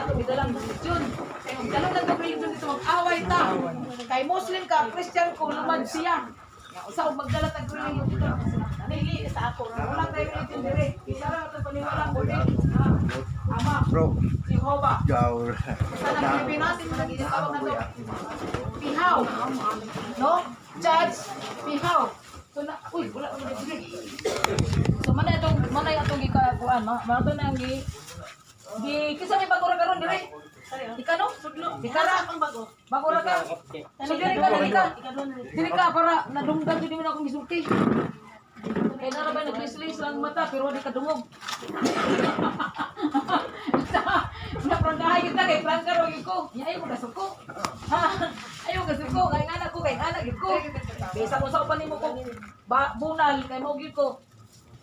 atong gidalang religion. Kay magdalo lang og religion dito, mag-away ta. Kay Muslim ka, Christian ko, lumad siya. Ya, usa og magdala tag religion dito. Dili sa ako. Wala tayo religion dire. Isa ra atong paniwala mo din. Ama, Bro, Jehovah. gaur. Sa nang Pilipinas, nagigitawag na to. Pihaw. No? Judge, pihaw. So na, uy, wala wala sige. So manay atong gikakuan, ma mato na ang gi gi kinsa may bago ra karon dire? Ika no? Ika ra Ang bago. Bago ra ka. So diri ka, diri ka. Diri ka para nadunggan jud nimo na akong gisulti. Kay nara ba naglislis lang mata pero di ka dungog. Naprangkahay kita kay prangka ro gyud ko. Nya ayaw mo kasuko. Ha? Ayaw kasuko kay anak ko, kay anak gyud ko. Bisa ko sa upan nimo ko ba, bunal kay mao gyud ko.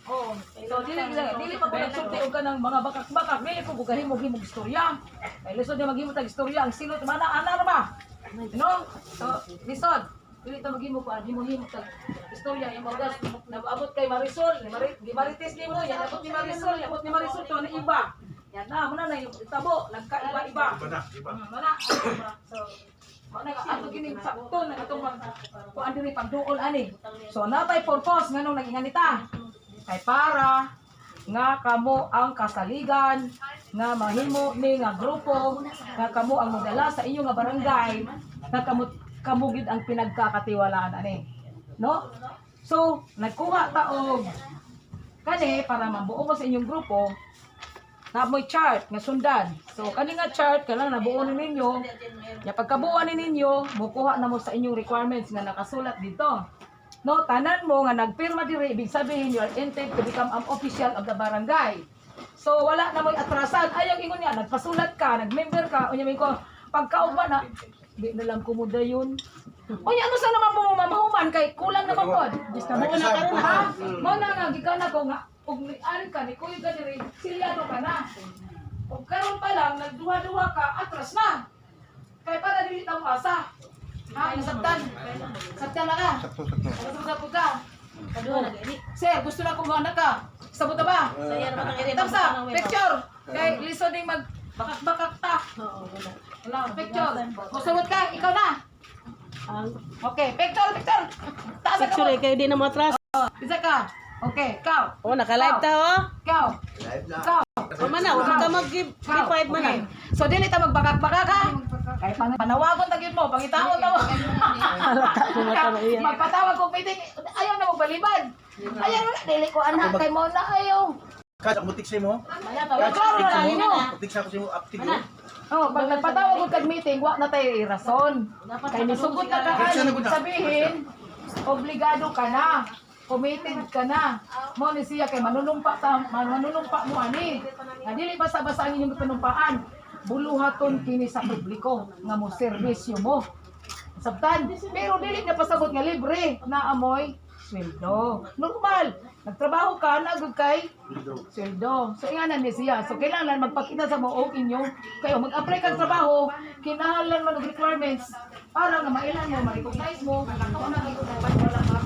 Oh, so dili dili dili pa ko nagsulti og kanang mga bakak-bakak, dili ko gugahimo-himog istorya. Kay lisod na maghimo tag istorya, ang silot mana ana ra ba? No? So, lisod. Dili ta maghimo ko himo-himo tag istorya yung mga naabot kay Marisol, ni Mari, di Marites nimo, yan abot ni Marisol, abot ni Marisol to na iba. Yan na, muna na yung tabo, nagkaiba-iba. Iba na, iba. Mana. So, mana nga ato kini sakto na atong mag kuan diri pagduol ani. So natay purpose nganong nag-inganita. Kay para nga kamo ang kasaligan nga mahimo ni nga grupo nga kamo ang modala sa inyo nga barangay nga kamo kamo gid ang pinagkakatiwalaan ani. No? So, nagkuha ta og kani para mabuo mo sa inyong grupo na mo'y chart nga sundan. So, kani nga chart, kailangan nabuo ni ninyo. Ya pagkabuo ni ninyo, mukuha na mo sa inyong requirements nga nakasulat dito. No, tanan mo nga nagpirma diri, ibig sabihin you are intent to become an official of the barangay. So wala na mo'y atrasan. Ayaw ingon niya, nagpasulat ka, nagmember ka, unya may ko pagkaugma na di na lang kumuda yun. Unya ano sa naman po mo mamahuman kay kulang naman pod. Buo na karon. Ha? Mao na nga gikan ako nga og ni-ari ka ni kuyo ka diri, silyado ka na. Og karon pa lang nagduha-duha ka, atras na. Kay para dili ta moasa. Ha, nasabtan. Sabtan na ka. Sakto, sakto. Nasabtan ka. Kaduha na gani. Sir, gusto na kong anak ka. Sabot na ba? Saya naman ang ere. Tapos sa picture. Kay lisod ning mag bakak-bakak ta. Oo, wala. Wala, picture. Musabot ka, ikaw na. Ang Okay, picture, picture. Taas ang picture eh kamot. kayo di na mo atras. Isa ka. Okay, ikaw. Oh, naka-live ta oh. Ikaw. Live na. Ikaw. Oh, mana, wag ka mag give Ikaw. 5 man ah. Okay. So dili ta magbakak-bakak ha. Kay pang panawagon ta gyud mo, pangitaon ta mo. Halata ko mata mo iya. Magpatawag kog meeting, ayaw na magbalibad. Ayaw na, dili ko anak kay mo na ayaw. Kad, ako mutik mo. Klaro na lang inyo. Mutik sa ako sa'yo, aptig mo. Oh, pag nagpatawag og kag meeting, wa na tayo rason. Kay nisugot na ka Diretso ay, na gud na. sabihin, obligado ka na. Committed ka na. Mo ni siya kay manunumpa ta, manunumpa mo ani. Nga dili basta-basta ang inyong panumpaan. Buluhaton kini sa publiko nga mo serbisyo mo. Sabtan, pero dili na pasabot nga libre na amoy sweldo. Normal, nagtrabaho ka na gud kay sweldo. So inganan ni siya. So kailangan magpakita sa mo og inyo kayo mag-apply kag trabaho, kinahanglan man og requirements para nga mailan mo, ma-recognize mo, kung na gyud wala ka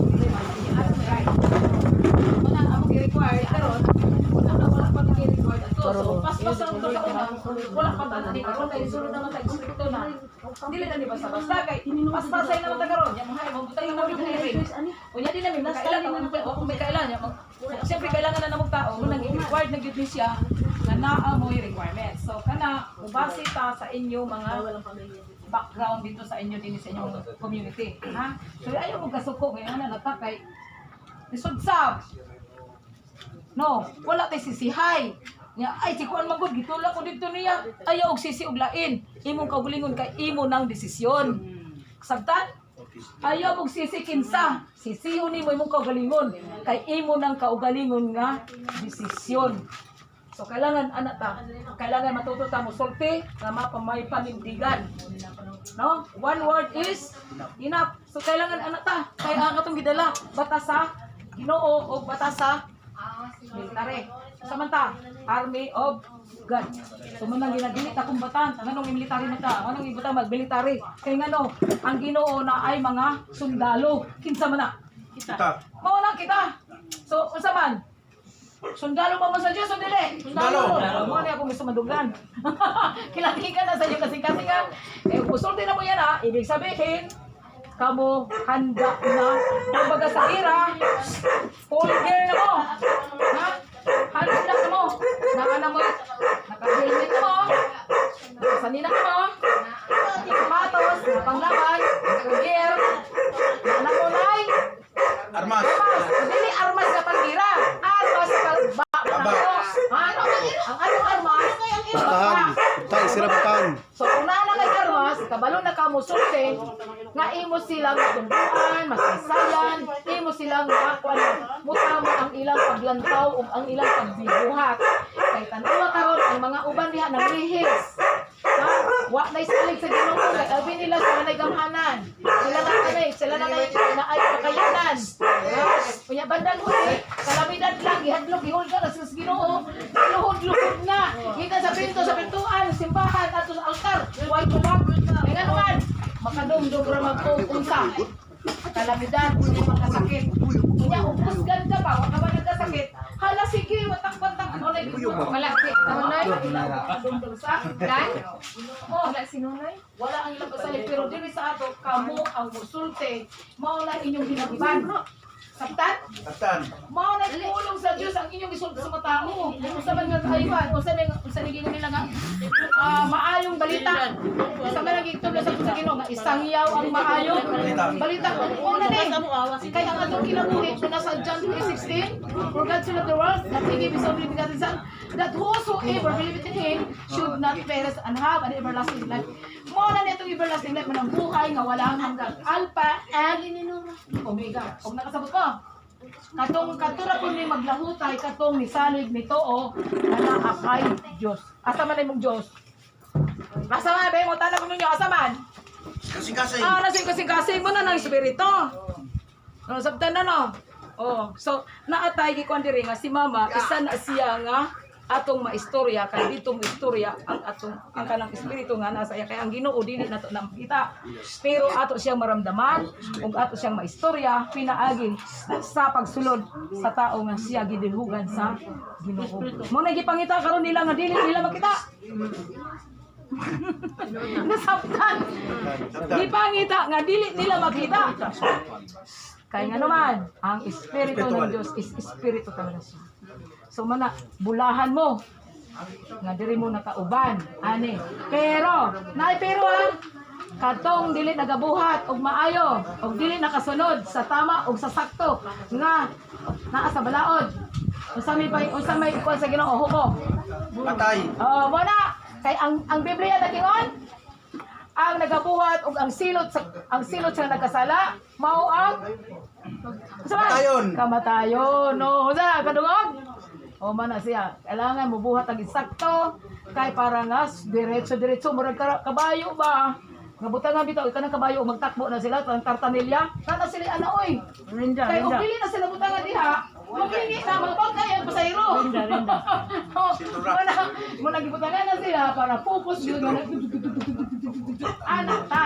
right. Wala ang gi-require karon, wala na wala pa gi-require ato. So paspas lang to sa una, wala pa tanan ni karon kay sulod naman tag stricto na. Dili na ni basta-basta kay paspasay naman ta karon. Nya mga mo butang na mig hiring. Unya di na mi makailan kung may kailan nya. Siyempre kailangan na namog tao nang required na gyud ni siya nga naa mo'y requirements. So kana mubase ta sa inyo mga background dito sa inyo din sa inyong community, ha? So ayaw mo kasuko ngayon na nata kay lisod sab. No, wala tay sisihay. Nya ay si kuan magud gitulak ko didto niya. Ayaw og sisi og lain. Imong kaugalingon kay imo nang desisyon. Sabtan? Ayaw og sisi kinsa. Sisihon nimo imong kaugalingon kay imo nang kaugalingon nga desisyon. So kailangan ana ta, kailangan matuto ta mo sulti nga mapamay panindigan. No? One word is enough. So kailangan ana ta, kay ang atong gidala batas sa Ginoo o batas sa military. Samanta, Army of God. So man lang ginadili ta kumbatan, nganong military man ta, nganong ibutang mag-military. Kay ngano, ang Ginoo na ay mga sundalo. Kinsa man na? Kita. Mao lang kita. So unsa man? Sundalo pa mo sa Diyos o dili? Sundalo. Mo na akong gusto maduglan. Kilati ka na sa inyong kasing-kasing ha. Eh, musulti na mo yan ha. Ibig sabihin, kamo handa na. Kumbaga sa ira, full gear na mo. Ha? Handa na mo. Naka na mo. Naka-helmet na mo. Nakasanina na mo. Nakasapatos, nakapanglaban, naka-gear. Alam mo, Nay, Armas. armas. Dili armas nga panggira. Armas sa ba. Baba. Ano? Ang anong armas? Putahan. Putahan, sira putahan. So una na kay armas, kabalo na ka musulti nga imo silang matunduan, masaysayan, imo silang makuan, mutamo ang ilang paglantaw ug ang ilang pagbibuhat. Kay tan-awa karon ang mga uban diha nanglihis. Ha? Wa nay salig sa Ginoo kay abi nila sila nay gamhanan. Sila na kanay, sila na nay naay kakayanan. Ha? Unya bandang huli, kalamidad lang gihadlok gihulga na sila sa Ginoo. Luhod-luhod na. Gikan sa pinto sa pintuan, simbahan ato sa altar, way tubag. Kay nga naman, makadumdum ra mag-unsa. Kalamidad, unya makasakit. Unya husgan ka pa, wa ka ba nagkasakit? Hala sige, watang-watang ano na Wala si Nonoy. Makadumdum sa Dan? Oh, Wala si Nonoy. wala ang ilang kasalig pero diri sa ato kamo ang musulte mao na inyong hinagiban. Sabtan? Kaptan. Mao na pulong sa Dios ang inyong gisulti sa mga tao. Unsa man nga kaayuhan, unsa man unsa ni gingon nila nga maayong balita. Unsa man ang gitublo sa Ginoo nga isangyaw ang maayong Balita. balita. Una ni kay ang atong kinabuhi kung nasa John 3:16, "For God so loved the world that he gave his only begotten son, that whosoever believeth in him should not perish and have an everlasting life." Mao na nitong everlasting life man ang buhay nga walang hanggan. Alpha and Omega. Og nakasabot ko. Katong katura ko ni maglahutay katong misalig nito o nga naa kay Dios. Asa man imong Dios? Asa man be mo tanag ninyo asa man? Kasing-kasing. Ah, nasa yung kasing-kasing mo na ng espiritu. No, sabtan na no. Oh, so naatay gikuan diri nga si mama isa na siya nga atong maistorya kay dito mo istorya ang atong ang kanang espiritu nga nasa iya kay ang Ginoo dili nato na makita. Pero ato siyang maramdaman ug ato siyang maistorya pinaagi sa pagsulod sa tao nga siya gidilhugan sa Ginoo. Mo na gipangita karon nila nga dili nila makita. Nasabtan. Gipangita nga dili nila makita. Kaya nga naman, ang espiritu ng Diyos is espiritu talaga siya. So mana, bulahan mo nga diri mo nakauban ani. Pero, nay pero ha, katong dili nagabuhat og maayo og dili nakasunod sa tama og sa sakto nga naa sa balaod. Unsa may bay, unsa may kuan sa Ginoo hukom? Patay. Oo, mo na. Kay ang Biblia nagingon, ang nagabuhat og ang silot sa nagkasala mao ang unsa man? Kamatayon. Kamatayon. No, unsa kadungog? O man na siya. Kailangan mubuhat ang eksakto kay para nga diretso diretso murag kabayo ba. Nga butangan bitaw kanang kabayo magtakbo na sila tanang tartanilya. Kana sila ana oy. Rinda, Kay og rinda. dili na sila butangan diha, maghingi na magpag kay ang pasahero. Oh, muna, muna gibutangan na sila para focus yun. Anak ta.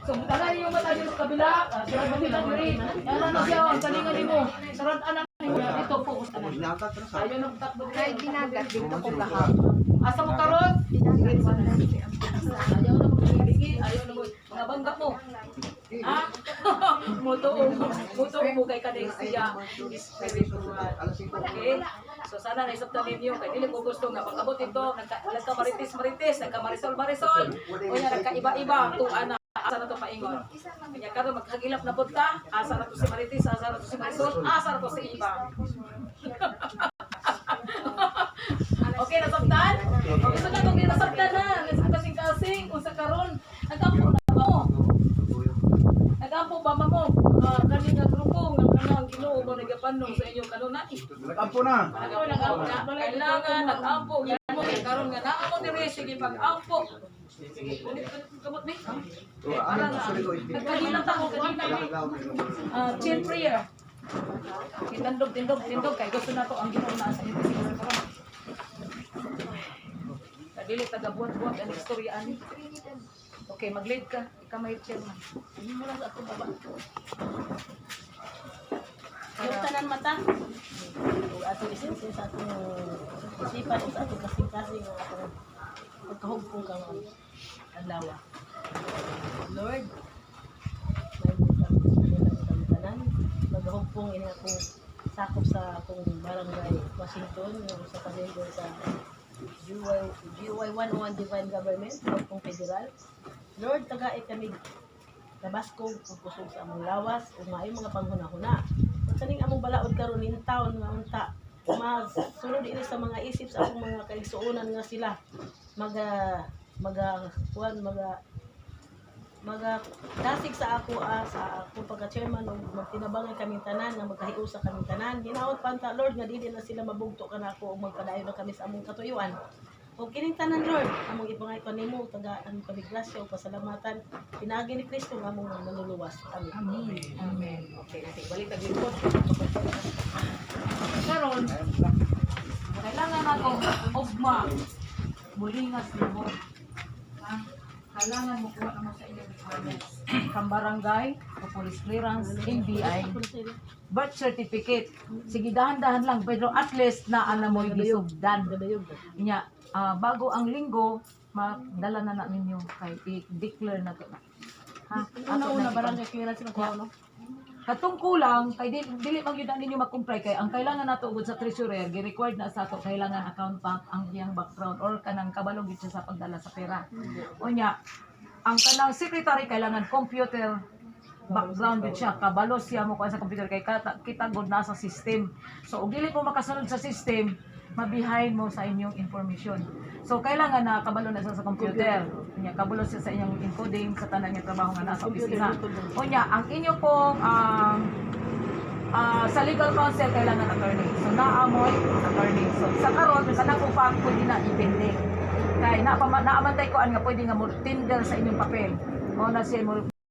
So butangan yung mata dito sa kabila, sarad manila diri. Ana na siya, ang talingan nimo. Sarad ana nimo dito focus na. Ayaw nang takbo diri. Kahit dinagat dito ko kahapon. Asa mo karon? Diretso na. Ayaw na mo ayaw na mo mga bangga mo. Ha? Mutuo mo, mutuo mo kay kanay siya spiritual. Okay? So sana naisabtan ninyo kay dili ko gusto nga pag-abot ito nagka marites marites, nagka marisol marisol, unya nagkaiba-iba tuan na asa na to paingon. Kanya karon maghagilap na pud ta, asa na to si Marites, asa na to si Marisol, asa na to si Iba. Okay, nasabtan? Okay, so katong di nasabtan na, nasa kasing-kasing, unsa karon, nagkampo na ba mo? Nagampo ba mo? Ah, kani nga grupo nga kanang Ginoo mo nagapanong sa inyong kanunan. Nag-ampo na. Nag-ampo na. Kailangan nag-ampo gyud mo kay karon nga naa mo diri sige pag-ampo. Sige, ulit kamot ni. Para nga nagkahilang ta ko kanina. Ah, chain prayer. Tindog, tindog, tindog kay gusto na to ang Ginoo na sa inyo sige karon. Kadili taga buhat-buhat ang istorya ani. Okay, mag-lead ka. Ikaw may chairman. Hindi mo lang sa akong baba. Yung tanan mata. Ug atong isinsin sa atong isipan ug sa atong kasing-kasing ang atong pagkahugpong karon adlaw. Lord, may butang kami tanan. Maghugpong ini akong sakop sa akong barangay Washington, nga usa ka member sa GY, GY 101 Divine Government, Hugpong Federal. Lord, tagai kami tabaskog ug kusog sa among lawas ug maayong mga panghunahuna. Ug kaning among balaod karon in town nga unta masulod ini sa mga isip sa akong mga kaigsuonan nga sila maga maga kuan maga maga dasig sa ako, sa akong pagka-chairman ug magtinabangan kaming tanan nga magkahiusa kaming tanan. Hinaot pa unta, Lord, nga dili na sila mabugto kanako ug magpadayon na kami sa among katuyuan. Ug kining tanan, Lord, among ipangay kanimo, tagaan kami grasya ug pasalamatan pinaagi ni Kristo nga among manluluwas. Amen. Amen. Amen. Okay, okay. Balik tag lingkod. Karon, kailangan nato ugma mulingas nimo. Ha? Kailangan mo kuha mo sa inyong requirements. Kang barangay, o police clearance, NBI, birth certificate. Sige, dahan-dahan lang, pero at least na ana mo gisugdan. Nya, bago ang linggo, madala na na ninyo kay i-declare na to na. Ha? Una-una Ato na barangay clearance na kuha, no? Katong kulang kay dili man gyud na ninyo mag-comply kay ang kailangan nato ugod sa treasurer, gi-required na sa ato kailangan accountant ang iyang background or kanang kabalo gyud siya sa pagdala sa pera. Unya, ang kanang secretary kailangan computer background gyud siya, kabalo siya mo kuha sa computer kay kita gud na sa system. So og dili mo makasunod sa system, mabehind mo sa inyong information. So kailangan na kabalo na siya sa computer. Unya, kabalo siya sa inyong encoding sa tanan niya trabaho nga nasa opisina. Unya, ang inyo pong sa legal counsel kailangan attorney. So naamoy attorney. So sa karon kanang upa pwede na ipending. Kay naamantay ko an nga pwede nga mo tender sa inyong papel. Mao na siya mo.